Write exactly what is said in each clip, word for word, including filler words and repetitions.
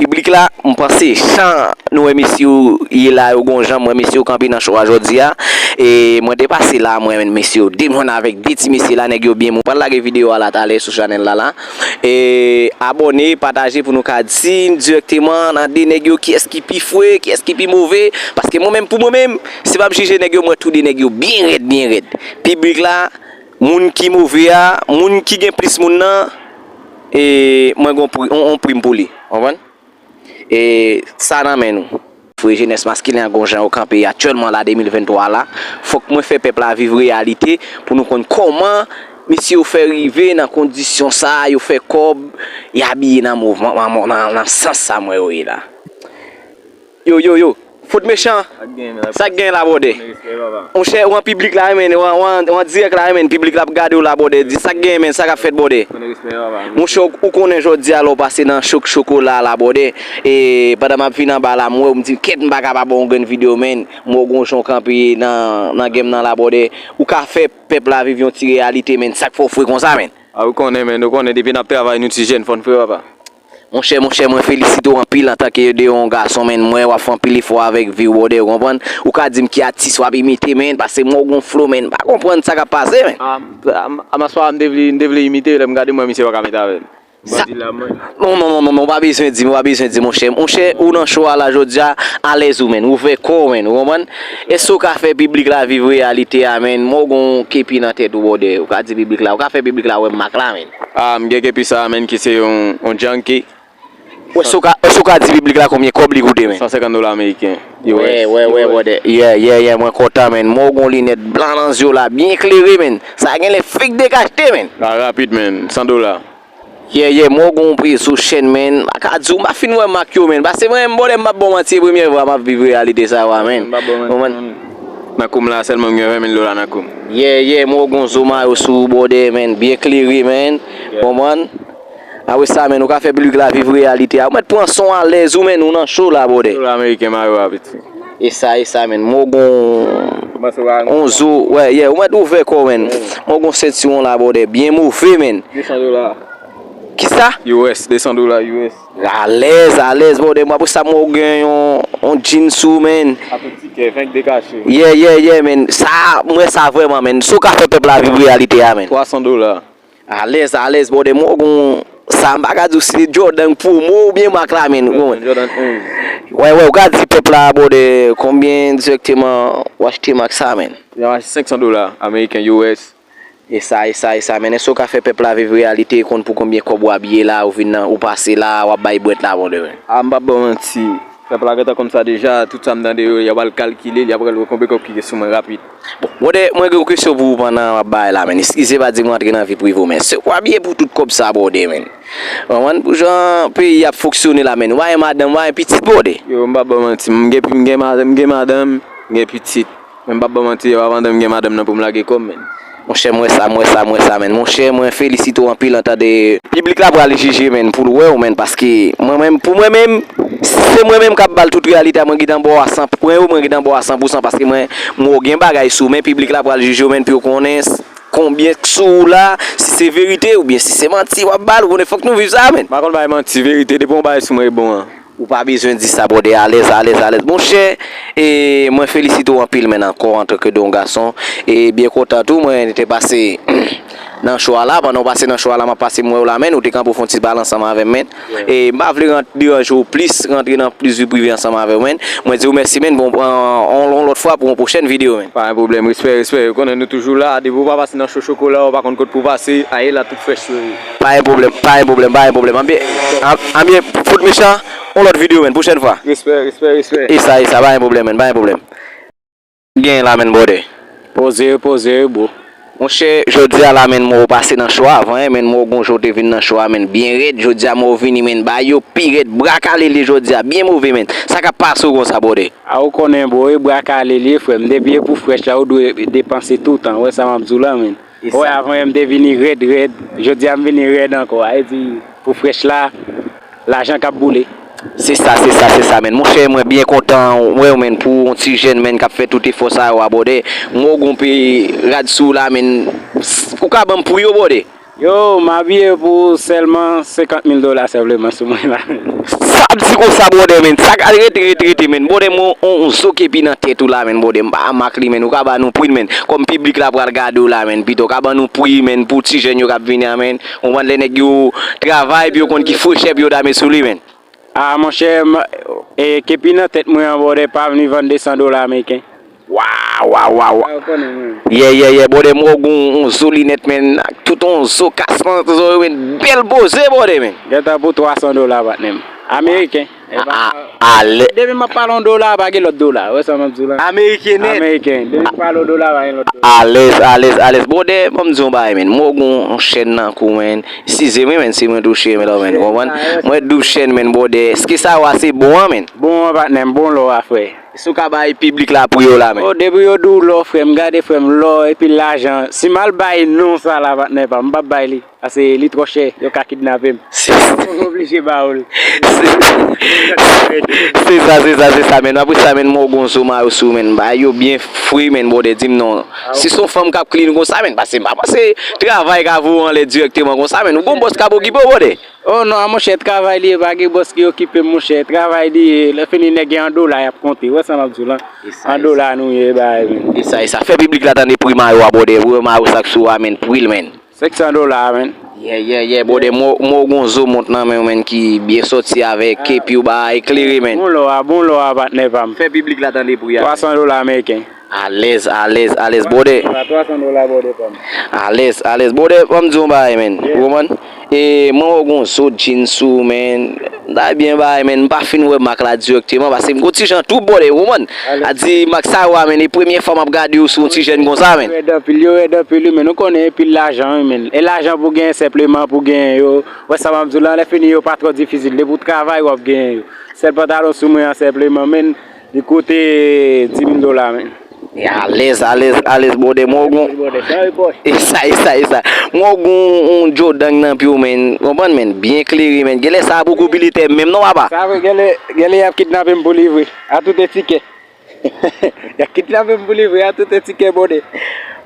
Piblik la, m panse jan nou wè mesye yo ye la, yo gon jan m wè mesye yo kanpe nan cho a jodi a. E mwen te pase la, mwen menm mesye yo, de m jwenn avèk de ti mesye la, nèg yo byen mou. Pral lage videyo a la talè sou chanèl la la. E abòne, pataje pou nou ka di m dirèkteman nan de nèg yo kiyès ki pi fre, kiyès ki pi move. Paske mwen menm, pou mwen menm, si m ap jije nèg yo, mwen tou de nèg yo byen rèd, byen rèd. Piblik la, moun ki move a, moun ki gen plis moun nan, e mwen gon pri, on, on prim pou li. Konprann? E sa nan men nou. Fre jenès maskilen an gon jan yo kanpe aktyèlman la de mil venntwa la. Fòk mwen fè pèp la viv reyalite pou nou konn kòman mesye yo fè rive nan kondisyon sa, yo fè kòb, y abiye nan mouvman, nan, nan, nan sans sa mwen yo ye la. Yo, yo, yo. Fout mechan. Sa k gen la, bwòdè? Monchè, ou an piblik la, men, ou an, ou an, ou an dirèk la, men, piblik la ap gade w la, bwòdè. Di sa k gen, men, sa k ap fèt, bwòdè. Monchè, ou konnen jodi a lè w pase nan chok chokola la, bwòdè. E pandan m ap vin anba la, m wè w, m di, kèt, m pa ka pa ba w yon grenn videyo, men. M wè w gon jan w kanpe nan, nan game nan la, bwòdè. Ou ka fè pèp la viv yon ti reyalite, men. Sa k fè w fre konsa, men? A, ou konnen, men, ou konnen, depi n ap travay, nou ti jèn, fò n fre, papa. Monchè, monchè, mwen felisite w anpil antanke de yon gason, men. M wè w ap fè anpil efò avèk vi w, bwòdè, ou konprann? Ou ka di m ki atis w ap imite, men, paske m wè w gon flow, men. M pa konprann sa k ap pase, men. A, a, a, maswa, m te vle, m te vle imite, lè m gade, m wè misye pa ka met avè l. Sa... Bandi la, mwen. Non, non, non, non, non, ou pa bezwen di m, ou pa bezwen di, monchè. Monchè, ou nan cho a la jodi a, alèz ou, men. Ouvè kò w, men, ou konprann? Èske w ka fè piblik la viv reyalite a, men? M wè w gon kepi nan tèt ou, bwòdè. Ou ka di piblik la, ou ka fè piblik la wè mak la, men. A, m gen kepi sa, men, ki se yon, yon junkie. Èske w ka, èske w ka di piblik la konbyen kòb li koute, men? San senkant dola ameriken, U S. Wè, wè, wè, bwòdè. Yeah, yeah, yeah, mwen kontan, men. M wè w gon linèt blan nan zye w la, byen klere, men. Sa genlè fake dekachte, men. La rapid, men. San dola. Yeah, yeah, m wè w gon prezo chèn, men. M pa ka di w, m pa fin wè mak yo, men. Paske mwen menm, bwòdè, m p ap ba w manti, se premye fwa m ap viv reyalite sa yo a, men. M p ap ba w manti, men. Nan kou m la, sèlman m gen ven mil dola nan kou m. Yeah, yeah, m wè w gon zo mayo sou ou, bwòdè, men. Byen klere, men. Konprann? Apre sa, men, ou ka fè piblik la viv reyalite a. Ou mèt pran son alèz ou, men, ou nan cho la, bwòdè. Dola ameriken mayo a, piti. E sa, e sa, men. M wè w gon on zo, wè, yeah, ou mèt ouvè kò w, men. M wè w gon sentiwon la, bwòdè. Byen move, men. De san dola. Kisa? U S, de san dola U S. Alèz, alèz, bwòdè. Mwen, apre sa, m wè w gen yon, yon jeans sou, men. Ak yon tikè, venk dekache. Yeah, yeah, yeah, men. Sa, m wè sa vrèman, men. Si w ka fè pèp la viv reyalite a, men. Twa san dola. Alèz, alèz, bwòdè, m wè w gon sa, m pa ka di w si se Jordan pwomo oubyen mak la, men. Jordan, Jordan onz. Wè, wè, ou ka di pèp la, bwòdè, konbyen dirèkteman w achte mak sa, men? Li ap mache senk san dola ameriken, U S. E sa, e sa, e sa, men. Èske w ka fè pèp la viv reyalite, konn pou konbyen kòb w abiye la, ou vin nan, ou pase la, w ap bay bwèt la, bwòdè, men? A, m p ap ba w manti. Pèp la gentan konn sa deja, tout sa m tande yo, y ap al kalkile, y ap pral wè konbyen kòb ki gen sou mwen rapid. Bon, bwòdè, mwen gen yon kesyon pou ou pandan w ap bay la, men. Eskize, pa di m rantre nan vi prive w, men. Se ou abiye pou tout kòb sa, bwòdè, men. Konprann pou jan peyi ap fonksyone la, men. Ou pa gen madanm, ou pa gen pitit, bwòdè. Yo, m p ap ba w manti. M gen, m gen madanm, m gen madanm, m gen pitit. Men m p ap ba w manti, e pa pandan m gen madanm nan pou m lage kò m, men. Monchè, m wè sa, m wè sa, m wè sa, men. Monchè, mwen felisite w anpil antan de piblik la pral jije, men, pou l wè w, men, paske mwen menm, pou mwen menm, si se mwen menm k ap ba l tout reyalite a, mwen gentan ba w a san, mwen, mwen gentan ba w a san pou san, paske mwen, m wè w gen bagay sou w, men piblik la pral jije w, men, pou yo konnen s-, konbyen k sou w la, si se verite oubyen si se manti w ap ba l, ou konnen fòk nou viv sa, men. M pa konn bay manti, verite, depi yon bagay sou mwen, e bon an. Ou pa bezwen di sa, bwòdè, alèz, alèz, alèz. Monchè, e, mwen felisite w anpil, men, ankò, antanke de yon gason. E byen kontan tou, mwen te pase nan cho a la. Pandan w pase nan cho a la, m ap pase, m wè w la, men, ou te kanpe w fè yon ti pale ansanm avè m, men. E m pa vle rant-, deranje w plis, rantre nan plis vi prive ansanm avè w, men. Mwen di w mèsi, men, bon, pran yon, yon lòt fwa pou yon pwochèn videyo, men. Pa gen pwoblèm, respè, respè. Ou konnen nou toujou la, depi w pa pase nan cho chokola, ou pa konn kot pou w pase, aye la tout frèch sou yo. Pa gen pwoblèm, pa gen pwoblèm, pa gen pwoblèm. Anbyen, an-, anbyen, fout mechan, yon lòt videyo, men, pwochèn fwa. Respè, respè, respè. E sa, e sa, pa gen pwoblèm, men, pa gen pwoblèm. Gen la, men, bwòdè. Poze, poze, bro. Monchè, jodi a la, men, m wè w pase nan cho a avan, en, men, m wè w gon jan w te vin nan cho a, men, byen rèd. Jodi a, m wè w vini, men, ba yo pi rèd, bra kale l ye jodi a, byen move, men. Sa k ap pase w konsa, bwòdè? A, ou konnen, bro, e bra kale l ye, frè m. Depi e pou frèch la, ou dwe depanse toutan. Ou wè sa m ap di w la, men. Ou wè, avan yè m te vini rèd, rèd. Jodi a, m vini rèd ankò. A vle di, pou frèch la, lajan k ap boule. Se sa, se sa, se sa, men. Monchè, mwen byen kontan wè w, men, pou yon ti jèn, men, k ap fè tout efò sa yo a, bwòdè. M wè w gon pe rad sou w la, men. Ou ka ban m pri yo, bwòdè? Yo, m abiye pou sèlman senkant mil dola senpleman sou mwen la. Sa ap di Konsa, bwòdè, men. Sa ka rete, rete, rete, men. Bwòdè, men, on, on zo kepi nan tèt ou la, men, bwòdè. M pa mak li, men. Ou ka ban nou pri l, men. Kòm piblik la pral gade w la, men. Pito, ou ka ban nou pri, men, pou ti jèn yo k ap vini a, men. Ou konprann lè nèg yo travay, epi yo konn ki frechè pou yo dame sou li, men. A, monchè, m, e, kepi nan tèt mwen an, bwòdè, pa vini vann de san dola ameriken. Waw, waw, waw, waw. Ou konnen, men. Yeah, yeah, yeah, bwòdè, m wè w gen yon zo linèt, men, ak tout yon zo kasman, zo, men, bèl poze, bwòdè, men. Gentan pou twa san dola, patnè m. Ameriken. E pa, a, a, alè. Depi m ap pale yon dola, pa gen lòt dola. Ou wè sa m ap di w la? Ameriken nèt. Ameriken. Depi m pale yon dola, pa gen lòt dola. Alèz, alèz, alèz. Bwòdè, ban m di w yon bagay, men. M wè w gen yon chèn nan kou, men. Eskize mwen, men, si mwen touche, men, men, ou konprann? Mwen doub chèn, men, bwòdè. Èske sa yo a se bon an, men? Bon an, patnè m, bon lò a, frè. Si w ka bay piblik la pri yo la, men. O, depi yo di w lò, frè m, gade, frè m, lò epi lajan. Si m al bay non sa la, patnè pa m, m p ap bay li. Paske li twò chè, yo ka kidnape m. Se Fòk m oblije ba w l. Se sa, se sa, se sa, men. Apre sa, men, m wè w gen yon zo mayo sou, men. Bagay yo byen fre, men, bwòdè, di m non. Si se yon fanm k ap klin konsa, men, paske m pa panse travay ka voye w anlè dirèkteman konsa, men. Ou gon bòs k ap okipe w, bwòdè? O non, a monchè, travay li ye, pa gen bòs ki okipe m, monchè. Travay li ye, lè fini nèg gen an dola y ap konte. Ou wè sa m ap di w lan? An dola nou ye, bay, men. E sa, e sa. Fè piblik la tande pri mayo a, bwòdè. Ou wè mayo sa k sou a, men, pri l, men. Senk san dola, men. Yeah, yeah, yeah, bwòdè. M wè w gen yon zo mont nan men w, men, ki byen sòti avèk kepi w ba eklere, men. Bon lò a, bon lò a, patnè pa m. Fè piblik la tande pri a. Twa san dola ameriken. Alèz, alèz, alèz, bwòdè. Twa san dola, bwòdè pa m. Alèz, alèz, bwòdè, ban m di w yon bagay, men. Ou konprann? E mwen wè w gen yon zo djin sou, men. M ta byen bagay, men. M pa fin wè mak la dirèkteman, paske m gon ti jan twoup, bwòdè, ou konprann? A di mak sa yo a, men, e premye fwa m ap gade yo sou yon ti jèn konsa, men. Yo rèd anpil, yo rèd anpil, wi, men. Ou konnen, e pil lajan, wi, men. E lajan pou genyen, senpleman pou genyen yo. Wè sa m ap di w lan, lè fini yo pa twò difisil. Depi w travay, w ap genyen yo. Sèl pantalon sou mwen an, senpleman, men. Li koute dis mil dola, men. E alèz, alèz, alèz, bwòdè, mwen w gon. E sa, e sa, e sa. Mwen w gon yon Jordan nan pye w, men. Konprann, men. Byen klere, men. Genlè sa a poko pi lè tè menm, non, papa? Sa vre, genlè, genlè y ap kidnape m pou li vre. A tout etike. Y ap kidnape m pou li vre, a tout etike, bwòdè.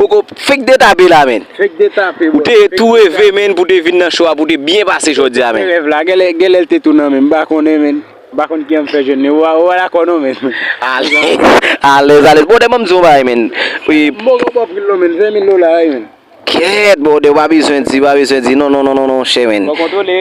Poko fèk detape la, men. Fèk detape, bwòdè. Ou te tou reve, men, pou te vin nan show a, pou te byen pase jodi a, men. Rèv la, genlè, genlè l te tou nan men m, m pa konnen, men. M pa konn kijan m fè jwenn li. Ou pa, ou pa dakò non, men. Alèz, alèz, alèz. Bwòdè, ban m di w yon bagay, men. Wi. M poko ba w pri l non, men. Ven mil dola, wi, men. Kèt, bwòdè, ou pa bezwen di, ou pa bezwen di. Non, non, non, non, non, chè, men. Bon, kontwole.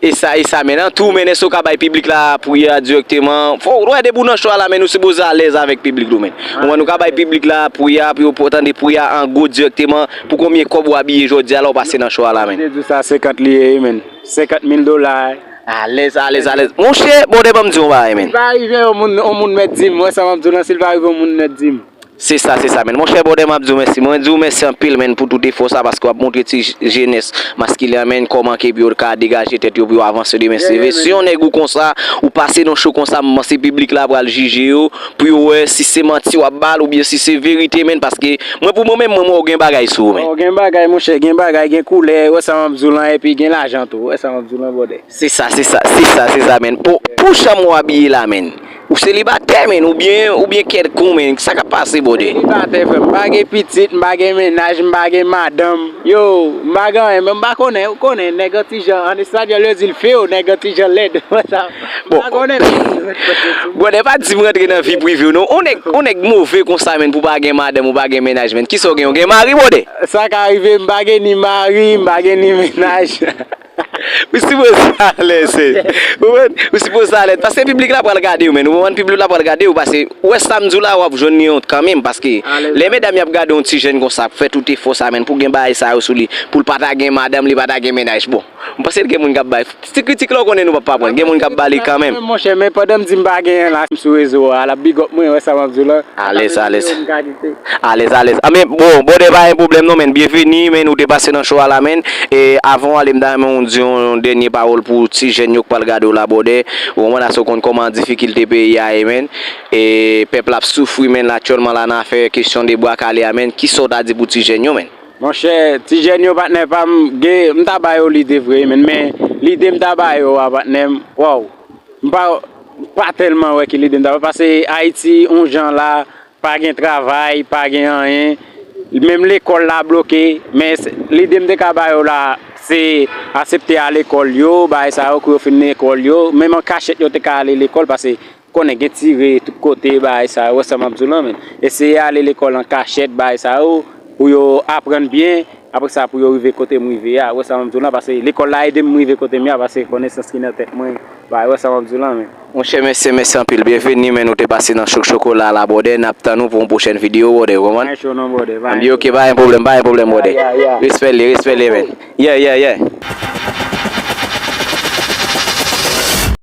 E sa, e sa, men. An tou, men, èske w ka bay piblik la pri a dirèkteman? Fò w wè depi w nan show a la, men, ou sipoze alèz avèk piblik ou, men. Ou konprann, ou ka bay piblik la pri a, pou yo tande pri a an gwo dirèkteman, pou konbyen kòb ou abiye jodi a la w pase nan show a la, men. Te di w sa senkant li ye, men. Senkant mil dola. Alèz, alèz, alèz. Monchè, bwòdè, ban m di w yon bagay, men. Si l pa rive yon moun, yon moun mèt di m, wè sa m ap di w lan, si l pa rive yon moun mèt di m. Se sa, se sa, men. Monchè, bwòdè, m ap di w mèsi. Mwen di w mèsi anpil, men, pou tout efò sa, paske w ap montre ti j-, jenès maskilen an, men, kòman ke pou yo ka degaje tèt yo, pou yo avanse demen. Se vre, si yon nèg ou konsa, ou pase nan show konsa, m panse piblik la pral jije yo, pou yo wè si se manti w ap ba l oubyen si se verite, men, paske mwen, pou mwen menm, mwen, mwen, gen bagay sou ou, men. O, gen bagay, monchè, gen bagay, gen koulè, wè sa m ap di w lan, epi gen lajan tou, wè sa m ap di w lan, bwòdè. Se sa, se sa, se sa, se sa, men. Pou, pou jan w abiye la, men. Ou selibatè, men, oubyen, oubyen kèlkonk, men. Sa k ap pase, bwòdè? Selibatè, frè m. M pa gen pitit, m pa gen mennaj, m pa gen madanm. Yo, m pa gen anyen, men m pa konnen, ou konnen, nèg an ti jan, an espanyòl, yo di l feo, nèg an ti jan lèd. Bon. Bwòdè, pa di m rantre nan vi prive w, non. On nèg, on nèg move konsa, men, pou pa gen madanm, ou pa gen mennaj, men. Kisa w gen? Ou gen mari, bwòdè? Sa ka rive, m pa gen ni mari, m pa gen ni mennaj. Ou sipoze alèz, ou konprann? Ou sipoze alèz. Paske piblik la pral gade w, men. Ou konprann? Piblik la pral gade w, paske ou wè sa m di w la, w ap jwenn li yon kanmenm. Paske lè medam y ap gade yon ti jèn konsa, ap fè tout efò sa, men, pou gen bagay sa yo sou li, pou l pa ta gen madanm, li pa ta gen mennaj. Bon, m panse l gen moun k ap bay. Ti kritik la, ou konnen nou p ap pa pran. Gen moun k ap ba li kanmenm. Monchè, men pandan m di m pa genyen la, m sou rezo a, l ap big up mwen, wè sa m ap di w lan. Alèz, alèz. Alèz, alèz. A, men, bon, bwòdè, pa gen pwoblèm non, men. Byenveni, men, ou te pase nan show a la, men. E avan w ale, m ta renmen w di yon dènye pawòl pou ti jèn yo k pral gade w la, bwòdè. Ou konprann, aske w konn kòman difikilte peyi a ye, men. E pèp la ap soufri, men, aktyèlman la, nan afè kesyon de bwa kale a, men. Kisa w ta di pou ti jèn yo, men? Monchè, ti jèn yo, patnè pa m, gen, m ta ba yo lide vre, men, men lide m ta ba yo a, patnè m, waw. M pa, pa tèlman wè ki lide m ta ba, paske Ayiti, yon jan la, pa gen travay, pa gen anyen. Menm lekòl la bloke, men lide m te ka ba yo la, se aksepte al lekòl yo, bagay sa yo, kou yo fin lekòl yo, menm an kachèt yo te ka ale lekòl, paske konnen gen tire tout kote, bagay sa yo, wè sa m ap di w lan, men eseye ale lekòl an kachèt, bagay sa yo, pou yo aprann byen, apre sa pou yo rive kote m rive a, wè sa m ap di w lan, paske lekòl la ede m rive kote m ye a, paske konesans ki nan tèt mwen, bagay, wè sa m ap di w lan, men. Monchè, mèsi, mèsi anpil. Byenveni, men nou te pase nan Chok Chokola la, brother. N ap tann ou pou yon pwochèn videyo, brother, ou konprann? Pa gen cho non, brother, pa gen cho. Ok, pa gen pwoblèm, pa gen pwoblèm, brother. Yeah, yeah, yeah. Respè li, respè li, men. Yeah, yeah, yeah.